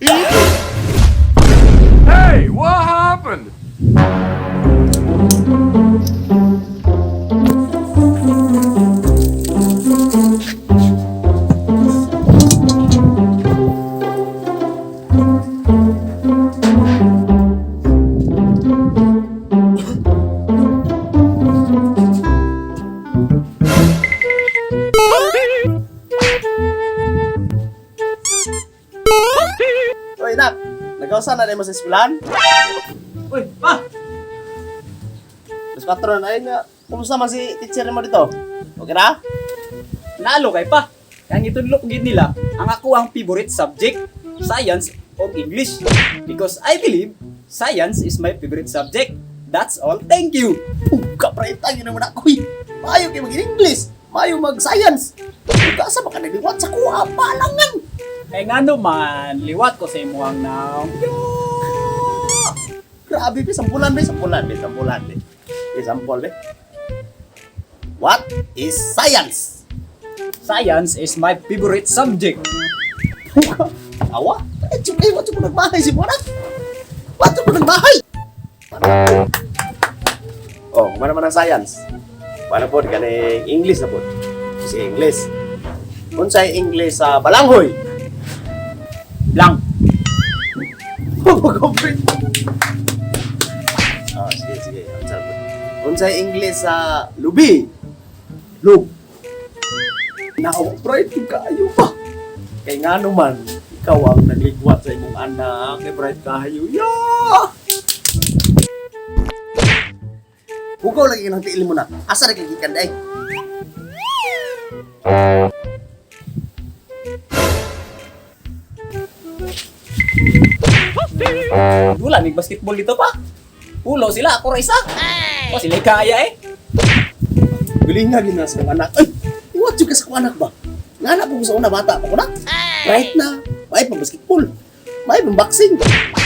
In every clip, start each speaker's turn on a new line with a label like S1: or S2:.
S1: Hey, what happened?
S2: Oy, nak. Nagkausa na mo sa eskwelahan?
S3: Uy, pa!
S2: Mas patron, ayun nga. Kumusta man si teacher mo dito? Okay na?
S3: Naalo kay pa. Kaya ang itudlo ko gid nila, ang ako ang favorite subject, science o English. Because I believe science is my favorite subject. That's all. Thank you.
S2: Uga, pre, tangin naman ako eh. Maayo kay mag-English. Maayo mag-science. Uga, sa maka nagliwat sa kuha, palangan.
S3: Kaya nga naman, liwat ko sa imuhang naong.
S2: Grabe, be. Sampulan, be. Sampulan, be. Sampulan, be. Be, sampol, be. What is science?
S3: Science is my favorite subject.
S2: Uga, awa. Eh, tsuk, eh, wato mo nagbahay si Mona. Wato mo nagbahay. Oh, mana man ang science? Mana po, kaning English na po. Si English. Unsay English sa balanghoy?
S3: Blank.
S2: Ah, sige, sige. Unsa po? Unsay English sa lubi? Lub. Nao, bright yung kaayo pa. Kay nga naman, ikaw ang nagligwat sa imong anak. Kay bright kaayo. Ya! Hugaw lagi ng tiil mo na. Asa na gigikan day?
S3: Wala, may basketball dito pa. Pulo sila, ako ra isa. Wa sila kaya eh.
S2: Galing nga gina sa kong anak. Ay! Iwat yung ka sa kong anak ba? Nga na po ko sa una bata pa ko na. Right na. May pang basketball. May pang boxing.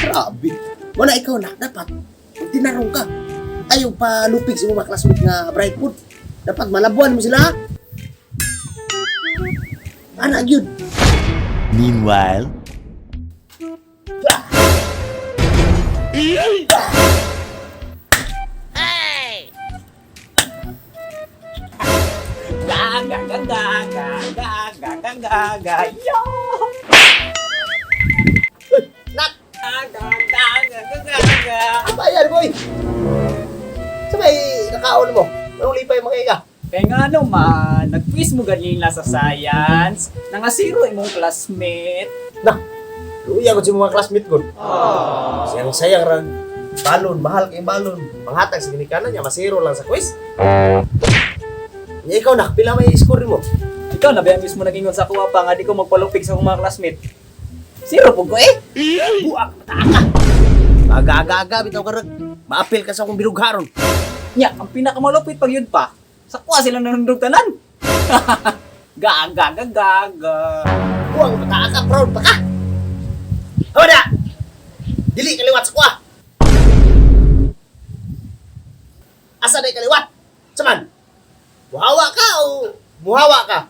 S2: Grabe. Wala ikaw na. Dapat. Pag tinarong ka. Ayaw pa lupig sa mga classmate nga bright food. Dapat malabuan mo sila. Ha? Anak yun.
S4: Meanwhile,
S3: Ga ga ga ga ga ga ga ga ga yo.
S2: Nak!
S3: Ga ga ga ga ga ga ga.
S2: Abayan, boy! Sabay, nakaon mo. Anong lipay mga ika?
S3: Kaya nga naman, nag-quiz mo ganina sa science, nangasiro imong classmate.
S2: Na, luya ko sa mga classmate ko. Sayang sayang ran. Balon, mahal kay balon. Panghatag sa ginikanan niya, masiro lang sa quiz. Nya ikaw nak, pila may score mo?
S3: Ikaw na ba mismo nagingon sa kuha pa nga di ko magpalupig sa akong mga classmate. Zero po ko eh.
S2: Buak, mataka. Magaga-aga, bitaw ka rin. Maapil ka sa akong binugharon.
S3: Nya, ang pinakamalupit pag yun pa, sa kuha sila nanundog tanan. Ga ga ga ga ga.
S2: Buang, mataka, proud pa ka. Hawada! Dili kaliwat sa kuha. Asa na kaliwat? Saman? Muhawa ka o muhawa ka?